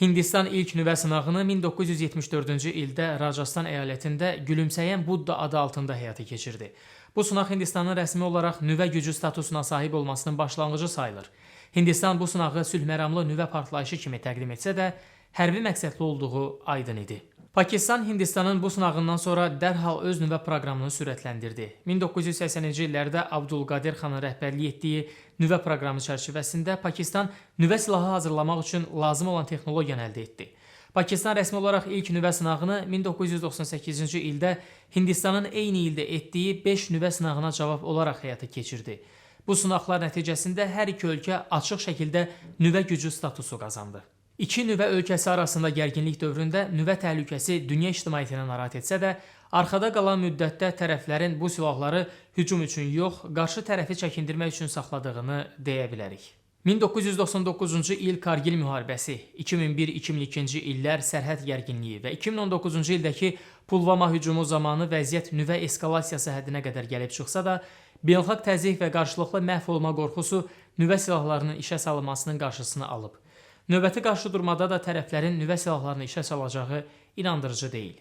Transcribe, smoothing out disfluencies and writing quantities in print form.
Hindistan ilk nüvə sınağını 1974-cü ildə Racastan əyalətində Gülümsəyən Budda adı altında həyata keçirdi. Bu sınaq Hindistanın rəsmi olaraq nüvə gücü statusuna sahib olmasının başlanğıcı sayılır. Hindistan bu sınağı sülhməramlı nüvə partlayışı kimi təqdim etsə də, hərbi məqsədli olduğu aydın idi. Pakistan Hindistanın bu sınağından sonra dərhal öz nüvə proqramını sürətləndirdi. 1980-ci illərdə Abdulqadir xanın rəhbərlik etdiyi nüvə proqramı çərçivəsində Pakistan nüvə silahı hazırlamaq üçün lazım olan texnologiyanı əldə etdi. Pakistan rəsmi olaraq ilk nüvə sınağını 1998-ci ildə Hindistanın eyni ildə etdiyi 5 nüvə sınağına cavab olaraq həyata keçirdi. Bu sınaqlar nəticəsində hər iki ölkə açıq şəkildə nüvə gücü statusu qazandı. İki nüvə ölkəsi arasında gərginlik dövründə nüvə təhlükəsi dünya ictimaiyyətini narahat etsə də, arxada qalan müddətdə tərəflərin bu silahları hücum üçün yox, qarşı tərəfi çəkindirmək üçün saxladığını deyə bilərik. 1999-cu il Kargil müharibəsi, 2001-2002-ci illər sərhəd gərginliyi və 2019-cu ildəki Pulvama hücumu zamanı vəziyyət nüvə eskalasiyası həddinə qədər gəlib çıxsa da, beynəlxalq təzyiq və qarşılıqlı məhv olma qorxusu nüvə silahlarının işə salınmasının qarşısını alıb. Növbəti qarşıdurmada da tərəflərin nüvə silahlarını işə salacağı inandırıcı deyil.